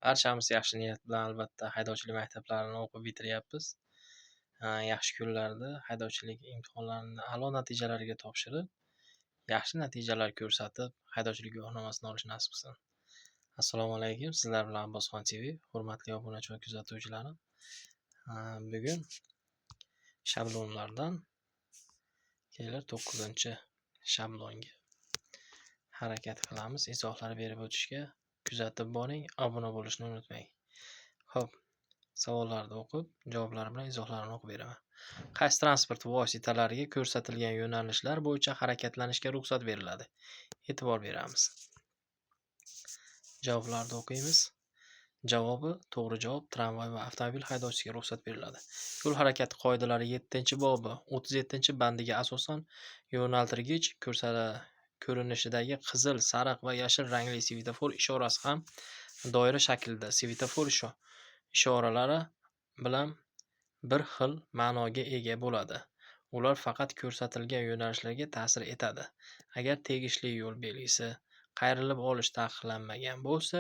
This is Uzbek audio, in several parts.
Barchamiz yaxshi niyat bilan albatta haydovchilik maktablarini o'qib bitiryapmiz. Yaxshi kunlarda haydovchilik imtihonlarini a'lo natijalarga topshirib, yaxshi natijalar ko'rsatib, haydovchilik guvohnomasini olish nasib qilsin. Assalomu alaykum, sizlar bilan Abbosxon TV, hurmatli obunachi va kuzatuvchilarim. Bugun shablonlardan kelib 9-shablonga harakat qilamiz. Izohlar berib o'tishga kuzatib boring, obuna bo'lishni unutmang. Xo'p, savollarni o'qib, javoblari bilan izohlarini o'qib beraman. Qaysi transport vositalariga ko'rsatilgan yo'nalishlar bo'yicha harakatlanishga ruxsat beriladi? E'tibor beramiz. Javoblarni o'qiymiz. Javobi to'g'ri javob tramvay va avtomobil haydovchisiga ruxsat beriladi. Yo'l harakati qoidalari 7-bobi 37-bandiga asosan yo'naltirgich ko'rinishidagi qizil, sariq va yashil rangli svetofor ishorasi ham doira shaklida svetofor ishoralari bilan bir xil ma'noga ega bo'ladi. Ular faqat ko'rsatilgan yo'nalishlarga ta'sir etadi. Agar tegishli yo'l belgisi qayrilib olish taqiqlanmagan bo'lsa,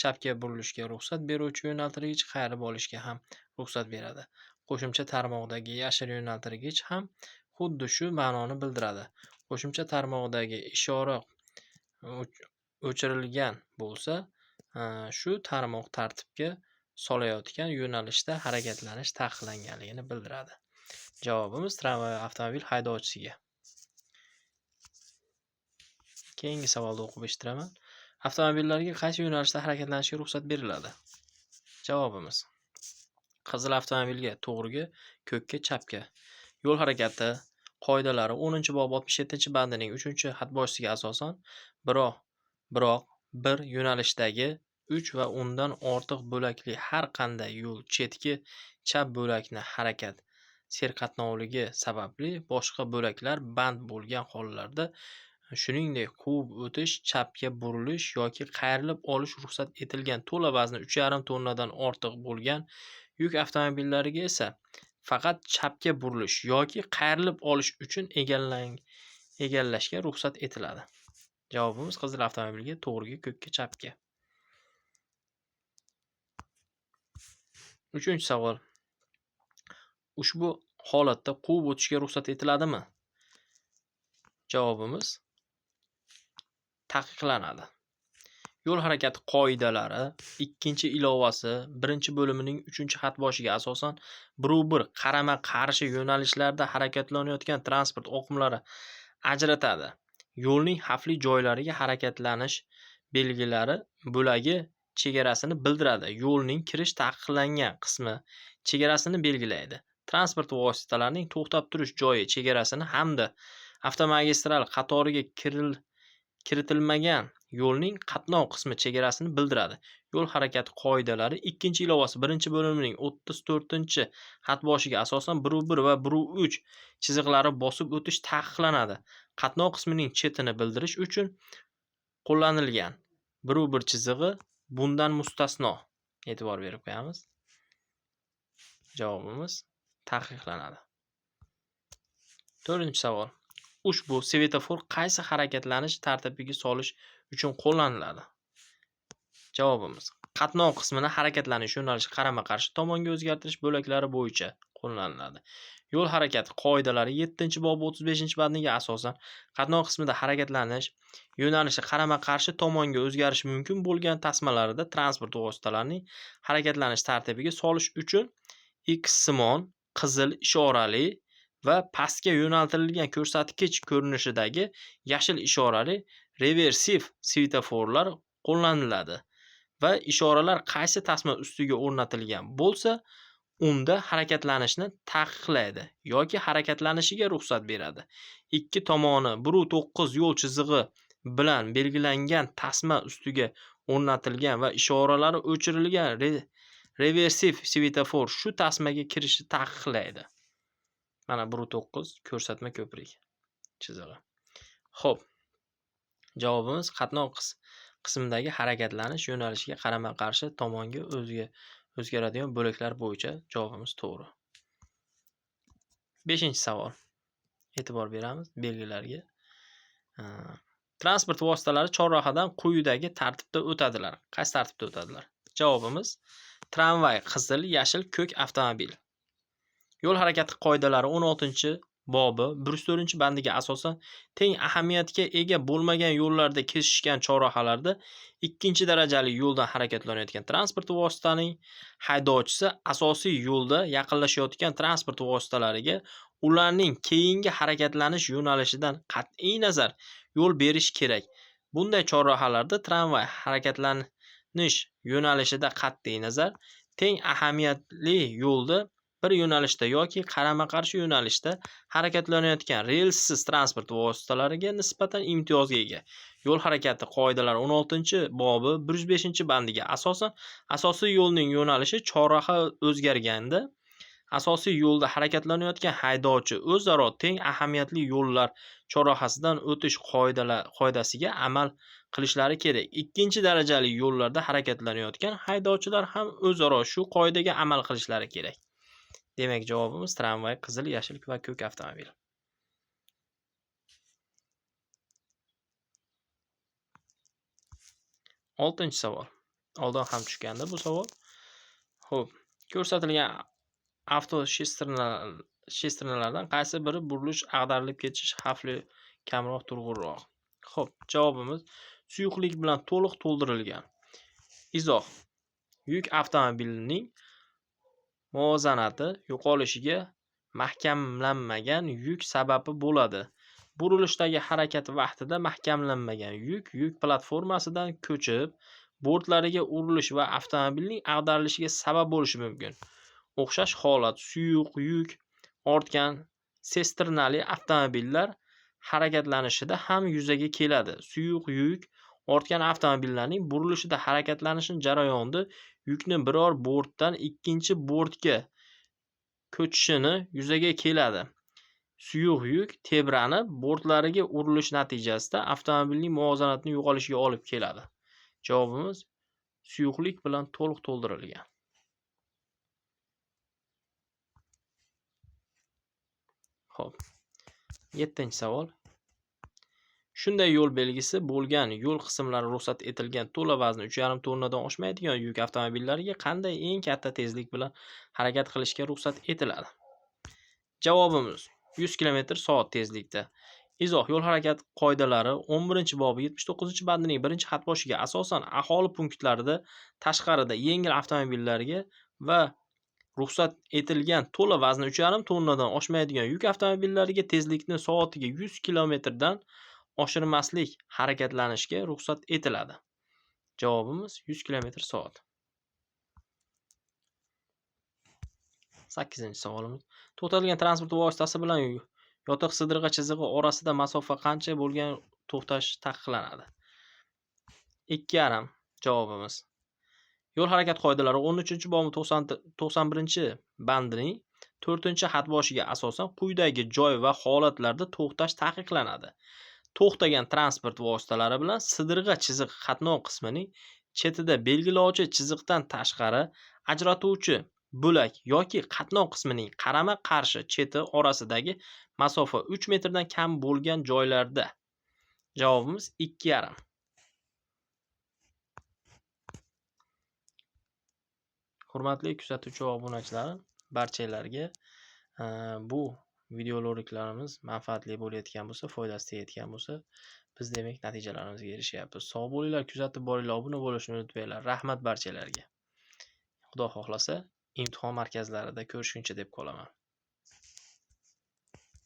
chapga burilishga ruxsat beruvchi yo'naltirgich qayrilib olishga ham ruxsat beradi. Qo'shimcha tarmoqdagi yashil yo'naltirgich ham xuddi shu ma'noni bildiradi. Qo'shimcha tarmoqdagi ishora o'chirilgan bo'lsa, shu tarmoq tartibga solayotgan yo'nalishda harakatlanish taqiqlanganligini bildiradi. Javobimiz tramvay va avtomobil haydovchisiga. Keyingi savolni o'qib eshittiraman. Avtomobillarga qaysi yo'nalishda harakatlanishga ruxsat beriladi? Javobimiz: qizil avtomobilga to'g'riga, ko'kka chapga. Yo'l harakati qoidalari 10-bob 67-bandining 3-xatboshisiga asosan, biroq bir yo'nalishdagi 3 va undan ortiq bo'lakli har qanday yo'l chetki chap bo'lakni harakat serqatnovligi sababli boshqa bo'laklar band bo'lgan hollarda, shuningdek, quvib o'tish, chapga burilish yoki qayrilib olish ruxsat etilgan to'la vazni 3,5 tonnadan ortiq bo'lgan yuk avtomobillariga esa faqat chapga burilish yoki qayrilib olish uchun egallashga ruxsat etiladi. Javobimiz qizil avtomobilga to'g'riga, ko'kka, chapga. 3-savol. Ushbu holatda quvib o'tishga ruxsat etiladimi? Javobimiz taqiqlanadi. Yo'l harakati qoidalari 2-ilovasi 1-bo'limining 3-xatboshiga asosan bir qarama-qarshi yo'nalishlarda harakatlanayotgan transport oqimlari ajratadi. Yo'lning xavfli joylariga harakatlanish belgilari bo'lagi chegarasini bildiradi. Yo'lning kirish taqiqlangan qismi chegarasini belgilaydi. Transport vositalarining to'xtab turish joyi chegarasini hamda avtomagistral qatoriga kiritilmagan yo'lning qatnov qismi chegarasini bildiradi. Yo'l harakati qoidalari 2-ilovasi 1-bo'limining 34-xatboshiga asosan 1.1 va 1.3 chiziqlari bosib o'tish taqiqlanadi. Qatnov qismining chetini bildirish uchun qo'llanilgan 1.1 chizig'i bundan mustasno. E'tibor berib qo'yamiz. Javobimiz taqiqlanadi. 4-savol. Ushbu svetofor qaysi harakatlanish tartibiga solish uchun qo'llaniladi? Javobimiz: qatnov qismini harakatlanish yo'nalishi qarama-qarshi tomonga o'zgartirish bo'laklari bo'yicha qo'llaniladi. Yo'l harakati qoidalari 7-bob 35-bandiga asosan qatnov qismida harakatlanish yo'nalishi qarama-qarshi tomonga o'zgarishi mumkin bo'lgan tasmalarida transport vositalarining harakatlanish tartibiga solish uchun X simon qizil ishorali va pastga yo'naltirilgan ko'rsatkich ko'rinishidagi yashil ishorali reversiv svetoforlar qo'llaniladi va ishoralar qaysi tasma ustiga o'rnatilgan bo'lsa, unda harakatlanishni taqiqlaydi yoki harakatlanishiga ruxsat beradi. Ikki tomoni 1.9 yo'l chizig'i bilan belgilangan tasma ustiga o'rnatilgan va ishoralari o'chirilgan reversiv svetofor shu tasmaga kirishni taqiqlaydi. Mana 1.9 ko'rsatma ko'prik chizig'i. Xo'p, javobimiz qatnov qismidagi harakatlanish yo'nalishiga qarama-qarshi tomonga o'zgaradigan bo'laklar bo'yicha javobimiz to'g'ri. 5-savol. E'tibor beramiz belgilarga. Transport vositalari chorrahadan quyidagi tartibda o'tadilar. Qaysi tartibda o'tadilar? Javobimiz tramvay, qizil, yashil, ko'k avtomobil. Yo'l harakati qoidalari 16-bobi 104-bandiga asosan teng ahamiyatga ega bo'lmagan yo'llarda kesishgan chorrahalarda 2-darajali yo'ldan harakatlanayotgan transport vositasining haydovchisi asosiy yo'lda yaqinlashayotgan transport vositalariga ularning keyingi harakatlanish yo'nalishidan qat'iy nazar yo'l berish kerak. Bunday chorrahalarda tramvay harakatlanish yo'nalishida qat'iy nazar teng ahamiyatli yo'lda bir yo'nalishda yoki qarama-qarshi yo'nalishda harakatlanayotgan relssiz transport vositalariga nisbatan imtiyozga ega. Yo'l harakati qoidalari 16-bobi 105-bandiga asosan asosiy yo'lning yo'nalishi chorraha o'zgarganda asosiy yo'lda harakatlanayotgan haydovchi o'zaro teng ahamiyatli yo'llar chorrahasidan o'tish qoidasiga amal qilishlari kerak. 2-darajali yo'llarda harakatlanayotgan haydovchilar ham o'zaro shu qoidaga amal qilishlari kerak. Demak, javobimiz tramvay, qizil, yashil va ko'k avtomobil. 6-savol. Oldin ham tushgandi bu savol. Xo'p, ko'rsatilgan avto shesternalardan qaysi biri burilish ag'darilib ketish xavfi kamroq turg'unroq? Xo'p, javobimiz suyuqlik bilan to'liq to'ldirilgan. Izoh. Yuk avtomobilining muvozanati yo'qolishiga mahkamlanmagan yuk sababi bo'ladi. Burilishdagi harakat vaqtida mahkamlanmagan yuk platformasidan ko'chib, bortlariga urilish va avtomobilning ag'darilishiga sabab bo'lishi mumkin. O'xshash holat suyuq yuk ortgan sesternali avtomobillar harakatlanishida ham yuzaga keladi. Suyuq yuk ortgan avtomobillarning burilishida harakatlanishi jarayonida yukni biror bortdan ikkinchi bortga ko'chishini yuzaga keladi. Suyuq yuk tebranib bortlariga urilish natijasida avtomobilning muvozanatini yo'qolishiga olib keladi. Javobimiz suyuqlik bilan to'liq to'ldirilgan. Xo'p. 7-savol. Shunday yo'l belgisi bo'lgan yo'l qismlari ruxsat etilgan to'la vazni 3,5 tonnadan oshmaydigan yuk avtomobillariga qanday eng katta tezlik bilan harakat qilishga ruxsat etiladi? Javobimiz 100 km/soat tezlikda. Izoh. Yo'l harakati qoidalari 11-bobi 79-bandining 1-xatboshiga asosan aholi punktlarida tashqarida yengil avtomobillarga va ruxsat etilgan to'la vazni 3,5 tonnadan oshmaydigan yuk avtomobillariga tezlikni soatiga 100 kilometrdan oshirmaslik harakatlanishga ruxsat etiladi. Javobimiz 100 km/soat. 8-savolimiz. To'xtatilgan transport vositasi bilan yotiq sidirg'a chizig'i orasida masofa qancha bo'lgan to'xtash taqiqlanadi? 2,5 javobimiz. Yo'l harakati qoidalari 13-bobi 91-bandining 4-xatboshiga asosan quyidagi joy va holatlarda to'xtash taqiqlanadi. To'xtagan transport vositalari bilan sidirg'a chiziq qatnov qismining chetida belgilovchi chiziqdan tashqari ajratuvchi bo'lak yoki qatnov qismining qarama-qarshi cheti orasidagi masofa 3 metrdan kam bo'lgan joylarda. Javobimiz 2,5. Hurmatli kuzatuvchi va obunachilarim, barchalarga bu videoroliklarimiz manfaatli bo'layotgan bo'lsa, foydasi tegayotgan bo'lsa, biz demak natijalarimizga erishyapmiz. Sog' bo'linglar, kuzatib boringlar, obuna bo'lishni unutmanglar. Rahmat barchalarga. Xudo xohlasa, imtihon markazlarida ko'rishguncha deb qolaman.